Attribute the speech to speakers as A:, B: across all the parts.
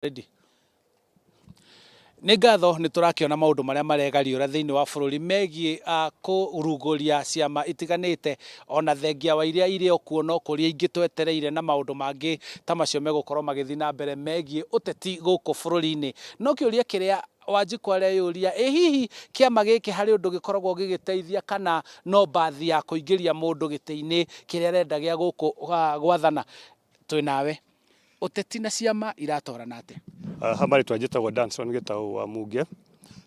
A: Ready. Nĩ ngatho nĩ tũrakĩona maũndũ marĩa maregariũra thĩinĩ wa bũrũri megiĩ kũrugũria ciama itiganĩte ona thengia wa iria irĩ o kuo no kũrĩ ingĩ twetereire na maũndũ mangĩ ta macio megũkorwo magĩthiĩ na mbere megiĩ ũteti gũkũ bũrũri-inĩ. No kĩũria kĩrĩa Wanjikũ areyũria, ĩ hihi kĩama gĩkĩ harĩ ũndũ gĩkoragwo gĩgĩteithia kana no mbathi ya kũingĩria mũndũ gĩtĩ-inĩ kĩrĩa arenda gĩa gũkũ gwathana? Twĩ nawe. Ũteti na ciama iratwarana atĩa?
B: Ha marĩtwa njĩtagwo Danson Gĩtaũ wa Munge,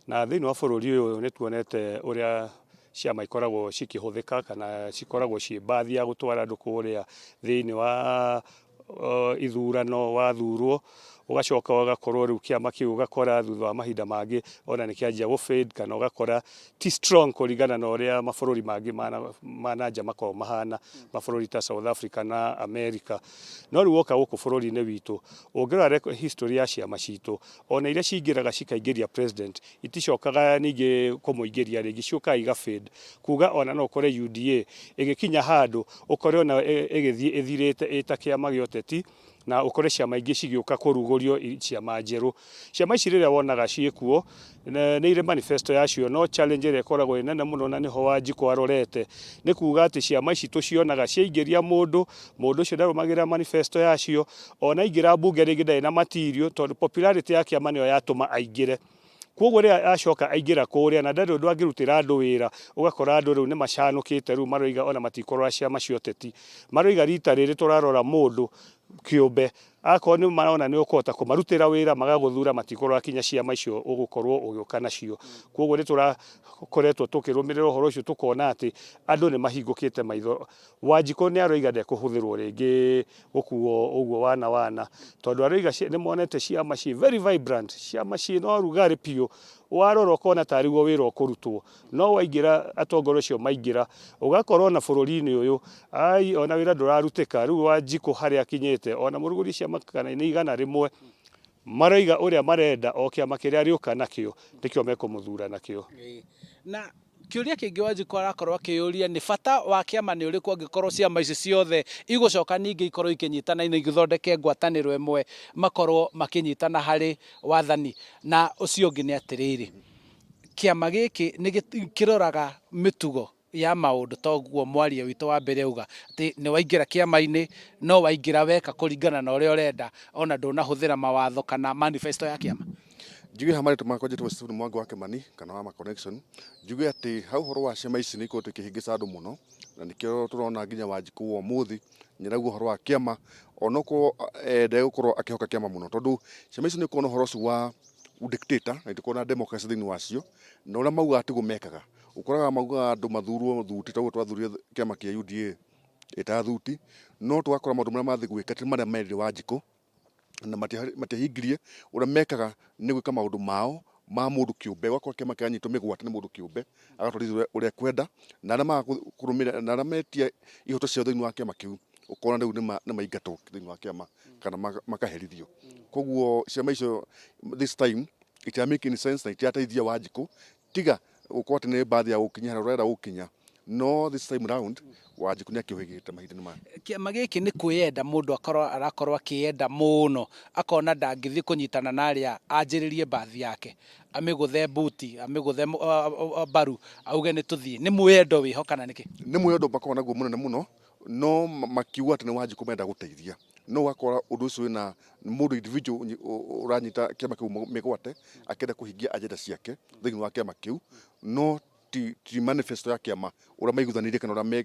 B: na thĩinĩ wa bũrũri ũyũ nĩ tuonete ũrĩa ciama ikoragwo cikĩhũthĩka kana cikoragwo ciĩ mbathi ya gũtwara andũ kũrĩa thĩinĩ wa ithurano wathurwo, ũgacoka ũgakorwo rĩu kĩama kĩu ũgakora thutha wa mahinda mangĩ ona nĩ kĩanjia gũ fade kana ũgakora ti strong kũringana na ũrĩa mabũrũri mangĩ ma na nja makoragwo mahana, mabũrũri ta South Africa na America. No rĩu woka gũkũ bũrũri-inĩ witũ, ũngĩrora history ya ciama citũ, ona iria cingĩraga cikaingĩria president, iticokaga ningĩ kũmũingĩria rĩngĩ, ciũkaga iga fade. Kuga ona no ũkore UDA ĩgĩkinya handũ, ũkore ona ĩgĩthiĩ ĩthirĩte ĩta kĩama gĩa ũteti, na ũkore ciama ingĩ cigĩũka kũrugũrio ciama njerũ. Ciama ici rĩrĩa wonaga ciĩkuo, nĩ irĩ manifesto yacio, no challenge ĩrĩa ĩkoragwo ĩ nene mũno na nĩho Wanjikũ arorete, nĩ kuga atĩ ciama ici tũcionaga ciaingĩria mũndũ, mũndũ ũcio ndarũmagĩrĩra manifesto yacio, ona aingĩra mbunge rĩngĩ ndarĩ na material, tondũ popularity ya kĩama nĩyo yatũma aingĩre. Koguo rĩrĩa acoka aingĩra kũrĩa na ndarĩ ũndũ angĩrutĩra andũ wĩra, ũgakora andũ rĩu nĩ macanũkĩte rĩu maroiga ona matikũrora ciama cia ũteti. Maroiga rita rĩrĩ tũrarora mũndũ kĩũmbe, akorwo nĩ marona nĩ ũkũhota kũmarutĩra wĩra magagũthura matikũrora kinya ciama icio ũgũkorwo ũgĩũka nacio. Koguo nĩ tũrakoretwo tũkĩrũmĩrĩra ũhoro ũcio tũkona atĩ andũ nĩ mahingũkĩte maitho. Wanjikũ nĩ aroiga ndekũhũthĩrwo rĩngĩ gũkuo ũguo wana wana, tondũ aroiga nĩ monete ciama ciĩ very vibrant, ciama ciĩna ũrugarĩ biũ, warora ũkona tarĩ guo wĩra ũkũrutwo. No waingĩra atongoria acio maingĩra, ũgakora ona bũrũri-inĩ ũyũ, ai ona wĩra ndũrarutĩka. Rĩu Wanjikũ harĩa akinyĩte, ona mũrugũrie ciama kana nĩ 100, maroiga ũrĩa marenda o kĩama kĩrĩa arĩũka nakĩo, nĩkĩo mekũmũthura nakĩo.
A: Na kĩũria kĩngĩ Wanjikũ arakorwo akĩyũria nĩ bata wa kĩama nĩ ũrĩkũ angĩkorwo ciama ici ciothe igũcoka ningĩ ikorwo ikĩnyitana na ithondeke ngwatanĩro ĩmwe makorwo makĩnyitana harĩ wathani. Na ũcio ũngĩ nĩ atĩrĩrĩ, kĩama gĩkĩ nĩ kĩroraga mĩtugo ya maũndũ toguo mwaria witũ wa mbere auga atĩ nĩ waingĩra kĩama-inĩ no waingĩra weka kũringana na ũrĩa ũrenda ona ndũnahũthĩra mawatho kana manifesto ya kĩama.
C: Njuge ha marĩtwa makwa njĩtagwo Stephen Mwangi wa Kĩmani kana wa Ma Connection. Njuge atĩ ha ũhoro wa ciama ici nĩ ikoretwo ikĩhĩngĩca andũ mũno na nĩkĩo tũrona nginya Wanjikũ wa ũmũthĩ nĩ arauga ũhoro wa kĩama onokorwo ndegũkorwo akĩhoka kĩama mũno tondũ ciama ici nĩ ikoragwo na ũhoro ũcio wa dictator na itikoragwo na democracy thĩinĩ wacio na ũrĩa maugaga tiguo mekaga. Ũkoraga maugaga andũ mathurwo thuti ta ũguo twathurire kĩama kĩa UDA ĩta thuti no tũgakora maũndũ marĩa mathiĩ gwĩka ti marĩa merire Wanjikũ na matiahingirie ũrĩa mekaga nĩ gwĩka maũndũ mao ma mũndũ kĩũmbe ũgakora kĩama kĩranyitwo mĩgwate nĩ mũndũ kĩũmbe agatwarithia ũrĩa ekwenda na arĩa maga kũrũmĩrĩra na arĩa metia ihoto ciao thĩinĩ wa kĩama kĩu ũkona rĩu nĩ maingatwo thĩinĩ wa kĩama kana makaherithio. Koguo ciama icio this time itira make any sense na itirateithia Wanjikũ tiga gũkorwo atĩ nĩ mbathi ya gũkinya harĩa ũrenda gũkinya no this time round Wanjikũ nĩ akĩũhĩgĩte mahinda-inĩ maya.
A: Kĩama gĩkĩ nĩ kwĩyenda mũndũ akorwo arakorwo akĩyenda mũno akona ndangĩthiĩ kũnyitana na arĩa anjĩrĩrie mbathi yake amĩgũthe mbuti amĩgũthe mbaru auge nĩ tũthiĩ nĩ mwĩyendo wĩho kana nĩkĩ?
C: Nĩ mwĩyendo makoragwo naguo mũnene mũno no makiuga atĩ nĩ Wanjikũ marenda gũteithia no ũgakora ũndũ ũcio wĩna mũndũ individual ũranyita kĩama kĩu mĩgwate akĩenda kũhingia agenda ciake thĩinĩ wa kĩama kĩu no ti manifesto ya kĩama ũrĩa maiguithanĩirie kana ũrĩa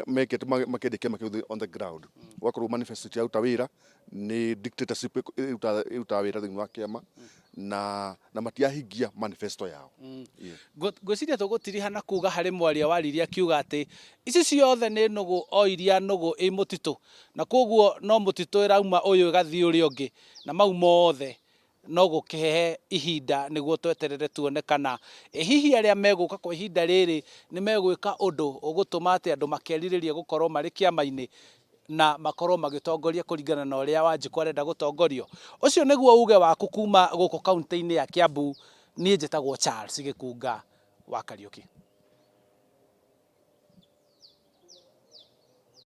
C: mekĩte makĩendia kĩama kĩu on the ground. Ũgakorwo manifesto itiraruta wĩra nĩ dictatorship ĩrutaga wĩra thĩinĩ wa kĩama na matiahingia manifesto yao.
A: Ngwĩciria tũgũtiriha na kuga harĩ mwaria waririe akiuga atĩ ici ciothe nĩ nũgũ o iria nũgũ ĩ mũtitũ na koguo no mũtitũ ĩrauma ũyũ ĩgathiĩ ũrĩa ũngĩ na mau mothe no gũkĩhe ihinda nĩguo tweterere tuone kana ĩ hihi arĩa megũka kwa ihinda rĩrĩ nĩ megwĩka ũndũ ũgũtũma atĩ andũ makerirĩria gũkorwo marĩ kĩama-inĩ na makorwo magĩtongoria kũringana na ũrĩa Wanjikũ arenda gũtongorio. Ũcio nĩguo uge waku kuma gũkũ kaunti-inĩ ya Kiambu. Niĩ njĩtagwo Charles Gĩkunga wa Kariũki.